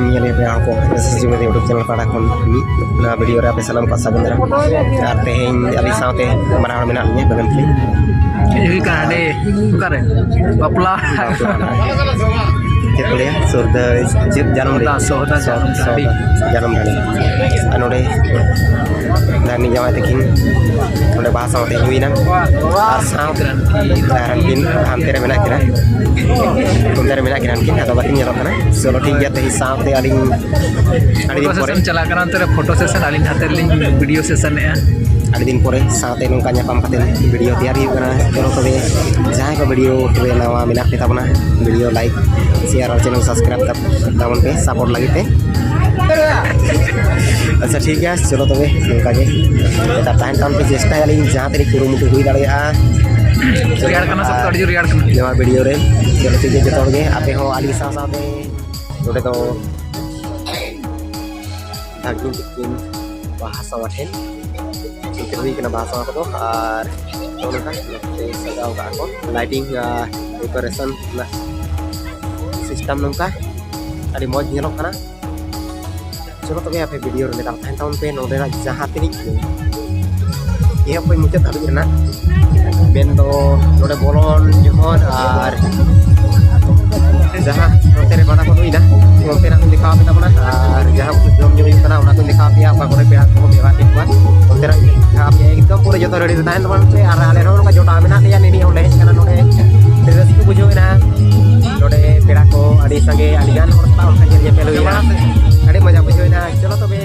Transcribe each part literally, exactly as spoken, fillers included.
ᱧᱮᱞ ᱯᱮ ᱦᱚᱲ ᱠᱚ, ᱮᱥ ᱮᱥ ᱡᱤ ᱢᱮᱫᱷᱟ YouTube ᱪᱮᱱᱮᱞ ᱯᱟᱦᱴᱟ ᱠᱷᱚᱱ ᱱᱚᱣᱟ ᱵᱷᱤᱰᱤᱭᱳ ᱨᱮ ᱟᱯᱮ ᱥᱟᱱᱟᱢ ᱠᱚ ᱥᱟᱹᱜᱩᱱ ᱫᱟᱨᱟᱢ᱾ ᱟᱨ ᱛᱮᱦᱮᱧ ᱟᱹᱞᱤᱧ ᱥᱟᱶᱛᱮ ᱵᱟᱱᱟ ᱦᱚᱲ ᱢᱮᱱᱟᱜ ᱞᱤᱧᱟ, ᱵᱟᱜᱟᱱ ᱠᱷᱟᱹᱞᱤ᱾ ᱦᱩᱭᱩᱜ ᱠᱟᱱᱟ ᱦᱟᱸᱰᱮ, ᱚᱠᱟᱨᱮ? ᱵᱟᱯᱞᱟ᱾ ᱵᱟᱯᱞᱟ᱾ ᱪᱮᱫ ᱠᱚ ᱞᱟᱹᱭᱟ? ᱥᱚᱨᱫᱟᱨ, ᱪᱮᱫ ᱡᱟᱱᱟᱢ ᱰᱟᱹᱦᱤ? ᱥᱚᱨᱫᱟᱨ ᱡᱟᱱᱟᱢ ᱰᱟᱹᱦᱤ᱾ ᱥᱚᱨᱫᱟᱨ ᱡᱟᱱᱟᱢ ᱰᱟᱹᱦᱤ᱾ ᱟᱨ ᱱᱚᱰᱮ ᱫᱟᱹᱢᱤ ᱡᱟᱶᱟᱭ ᱛᱟᱹᱠᱤᱱ ᱱᱚᱰᱮ ᱵᱟᱦᱟ ᱥᱟᱶᱛᱮ ᱦᱩᱭᱱᱟ᱾ ᱟᱨ ᱥᱟᱶᱛᱮ ᱟᱨ ᱩᱱᱠᱤᱱ ᱦᱟᱱᱛᱮ ᱨᱮ ᱢᱮᱱᱟᱜ ᱠᱤᱱᱟ, ᱚᱱᱛᱮ ᱨᱮ ᱢᱮᱱᱟᱜ ᱠᱤᱱᱟ ᱩᱱᱠᱤᱱ, ᱟᱫᱚ ᱵᱟᱹᱠᱤᱱ ᱧᱮᱞᱚᱜ ᱠᱟᱱᱟ᱾ ᱪᱚᱞᱚ ᱴᱷᱤᱠ ᱜᱮᱭᱟ, ᱛᱮᱦᱮᱧ ᱥᱟᱶᱛᱮ ᱟᱹᱞᱤᱧ ᱟᱹᱰᱤ ᱫᱤᱱ ᱯᱷᱳᱴᱳ ᱯᱚᱨᱮ ᱥᱮᱥᱚᱱ ᱪᱟᱞᱟᱜ ᱠᱟᱱᱟ, ᱚᱱᱛᱮ ᱨᱮ ᱯᱷᱳᱴᱳ ᱥᱮᱥᱚᱱ, ᱟᱹᱞᱤᱧ ᱦᱟᱱᱛᱮ ᱨᱮᱞᱤᱧ ᱵᱷᱤᱰᱤᱭᱳ ᱥᱮᱥᱚᱱᱮᱜᱼᱟ᱾ ᱟᱹᱰᱤ ᱫᱤᱱ ᱯᱚᱨᱮ ᱥᱟᱶᱛᱮ ᱱᱚᱝᱠᱟ ᱧᱟᱯᱟᱢ ᱠᱟᱛᱮ ᱵᱷᱤᱰᱤᱭᱳ ᱛᱮᱭᱟᱨ ᱦᱩᱭᱩᱜ ᱠᱟᱱᱟ᱾ ᱪᱚᱞᱚ ᱛᱚᱵᱮ ᱡᱟᱦᱟᱸᱭ ᱠᱚ ᱵᱷᱤᱰᱤᱭᱳ ᱨᱮ ᱱᱟᱣᱟ ᱢᱮᱱᱟᱜ ᱯᱮ ᱛᱟᱵᱚᱱᱟ, ᱵᱷᱤᱰᱤᱭᱳ ᱞᱟᱭᱤᱠ, ᱥᱮᱭᱟᱨ ᱟᱨ ᱪᱮᱱᱮᱞ ᱥᱟᱵᱥᱠᱨᱟᱭᱤᱵ ᱛᱟᱵᱚᱱ ᱯᱮ ᱥᱟᱯᱳᱨᱴ ᱞᱟᱹᱜᱤᱫ ᱛᱮ᱾ ᱟᱪᱪᱷᱟ ᱴᱷᱤᱠ ᱜᱮᱭᱟ, ᱪᱚᱞᱚ ᱛᱚᱵᱮ ᱱᱚᱝᱠᱟ ᱜᱮ ᱱᱮᱛᱟᱨ ᱛᱟᱦᱮᱱ ᱛᱟᱵᱚᱱ ᱯᱮ, ᱪᱮᱥᱴᱟᱭᱟᱞᱤᱧ ᱡᱟᱦᱟᱸ ᱛᱤᱱᱟᱹᱜ ᱠᱩᱨᱩᱢᱩᱴᱩ ᱦᱩᱭ ᱫᱟᱲᱮᱭᱟᱜᱼᱟ᱾ ᱨᱮᱭᱟᱲ ᱠᱟᱱᱟ, ᱥᱚᱠᱛᱚ ᱟᱹᱰᱤ ᱡᱳᱨ ᱨᱮᱭᱟᱲ ᱠᱟᱱᱟ᱾ ᱱᱚᱣᱟ ᱵᱷᱤᱰᱤᱭᱳ ᱨᱮ ᱪᱚᱞᱚ ᱴᱷᱤᱠ ᱜᱮᱭᱟ, ᱡᱚᱛᱚ ᱦᱚᱲ ᱜᱮ ᱟᱯᱮ ᱦᱚᱸ ᱟᱹᱞᱤᱧ ᱥᱟᱶ ᱥᱟᱶᱛᱮ ᱱᱚᱰᱮ ᱫᱚ ᱵᱷᱟᱜᱽᱱᱤ ᱛᱟᱹᱠᱤᱱ ᱵᱟᱦᱟ ᱥᱟᱶ ᱴᱷᱮᱱ ᱥᱮᱴᱮᱨ ᱦᱩᱭ ᱠᱟᱱᱟ, ᱵᱟᱦᱟ ᱥᱟᱶ ᱠᱚᱫᱚ᱾ ᱟᱨ ᱱᱚᱜᱼᱚ ᱱᱚᱝᱠᱟ ᱱᱚᱛᱮ ᱥᱟᱡᱟᱣ ᱠᱟᱜᱼᱟ ᱠᱚ ᱞᱟᱭᱴᱤᱝ, ᱰᱮᱠᱳᱨᱮᱥᱚᱱ ᱨᱮᱱᱟᱜ ᱥᱤᱥᱴᱮᱢ ᱱᱚᱝᱠᱟ ᱟᱹᱰᱤ ᱢᱚᱡᱽ ᱧᱮᱞᱚᱜ ᱠᱟᱱᱟ᱾ ᱪᱚᱞᱚ ᱛᱚᱵᱮ ᱟᱯᱮ ᱵᱷᱤᱰᱤᱭᱳ ᱨᱮ ᱞᱮᱛᱟᱲ ᱛᱟᱦᱮᱱ ᱛᱟᱵᱚᱱ ᱯᱮ, ᱱᱚᱰᱮᱱᱟᱜ ᱡᱟᱦᱟᱸ ᱛᱤᱱᱟᱹᱜ ᱜᱮ ᱮᱦᱚᱵ ᱠᱷᱚᱱ ᱢᱩᱪᱟᱹᱫ ᱫᱷᱟᱹᱵᱤᱡ ᱨᱮᱱᱟᱜ, ᱢᱮᱱᱫᱚ ᱱᱚᱰᱮ ᱵᱚᱞᱚᱱ ᱡᱚᱠᱷᱚᱱ ᱟᱨ ᱡᱟᱦᱟᱸ ᱱᱚᱛᱮ ᱨᱮ ᱵᱟᱫᱟ ᱠᱚ ᱦᱩᱭᱱᱟ, ᱚᱱᱛᱮᱱᱟᱜ ᱦᱚᱸᱧ ᱫᱮᱠᱷᱟᱣ ᱟᱯᱮ ᱛᱟᱵᱚᱱᱟ᱾ ᱟᱨ ᱡᱟᱦᱟᱸ ᱠᱚ ᱡᱚᱢ ᱧᱩ ᱦᱩᱭᱩᱜ ᱠᱟᱱᱟ, ᱚᱱᱟ ᱠᱚᱧ ᱫᱮᱠᱷᱟᱣ ᱟᱯᱮᱭᱟ, ᱚᱠᱟ ᱠᱚᱨᱮ ᱯᱮᱲᱟ ᱠᱚ ᱵᱮᱣᱦᱟᱨ ᱠᱮᱫ ᱠᱚᱣᱟ, ᱚᱱᱛᱮᱱᱟᱜ ᱤᱧ ᱫᱮᱠᱷᱟᱣ ᱟᱯᱮᱭᱟ᱾ ᱮᱠᱫᱚᱢ ᱯᱩᱨᱟᱹ ᱡᱚᱛᱚ ᱨᱮᱰᱤ ᱨᱮ ᱛᱟᱦᱮᱱ ᱛᱟᱵᱚᱱ ᱯᱮ᱾ ᱟᱨ ᱟᱞᱮ ᱱᱚᱜᱼᱚ ᱱᱚᱝᱠᱟ ᱡᱚᱴᱟᱣ ᱢᱮᱱᱟᱜ ᱞᱮᱭᱟ, ᱱᱤᱱᱤ ᱦᱚᱸ ᱞᱮ ᱦᱮᱡ ᱠᱟᱱᱟ ᱱᱚᱰᱮ ᱨᱟᱹᱥᱠᱟᱹ ᱵᱩᱡᱷᱟᱹᱣ ᱮᱱᱟ᱾ ᱱᱚᱰᱮ ᱯᱮᱲᱟ ᱠᱚ ᱟᱹᱰᱤ ᱥᱟᱸᱜᱮ, ᱟᱹᱰᱤ ᱜᱟᱱ ᱦᱚᱲ ᱥᱟᱞᱟᱜ ᱚᱱᱠᱟ ᱧᱮᱞ ᱧᱮᱯᱮᱞ ᱦᱩᱭᱱᱟ, ᱟᱹᱰᱤ ᱢᱚᱡᱟ ᱵᱩᱡᱷᱟᱹᱣ ᱮᱱᱟ᱾ ᱪᱚᱞᱚ ᱛᱚᱵᱮ᱾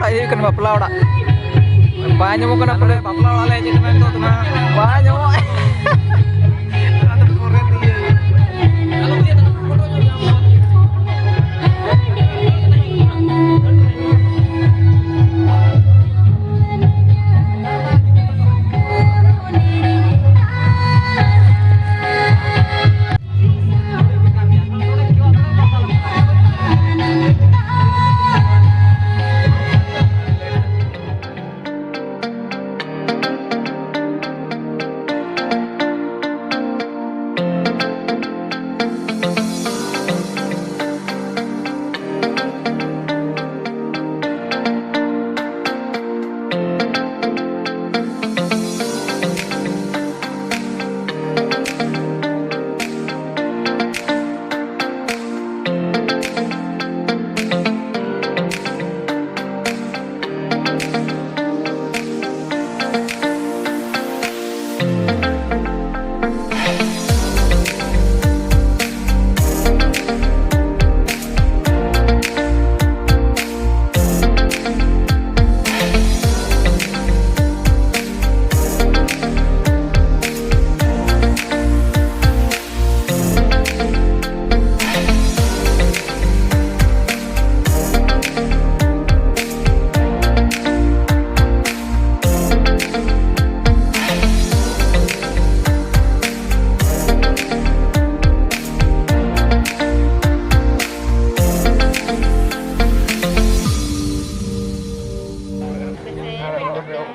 ᱦᱩᱭᱩᱜ ᱠᱟᱱᱟ ᱵᱟᱯᱞᱟ ᱚᱲᱟᱜ᱾ ᱵᱟᱭ ᱧᱟᱢᱚᱜ ᱠᱟᱱᱟ ᱯᱟᱞᱮ᱾ ᱵᱟᱯᱞᱟ ᱚᱲᱟᱜ ᱞᱮ ᱦᱮᱡ ᱠᱟᱱᱟ ᱱᱤᱛᱚᱜ ᱫᱚ ᱱᱟᱦᱟᱜ᱾ ᱵᱟᱭ ᱧᱟᱢᱚᱜ᱾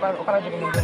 ᱟᱫᱚ ᱯᱚᱨᱮ ᱫᱤᱭᱮ᱾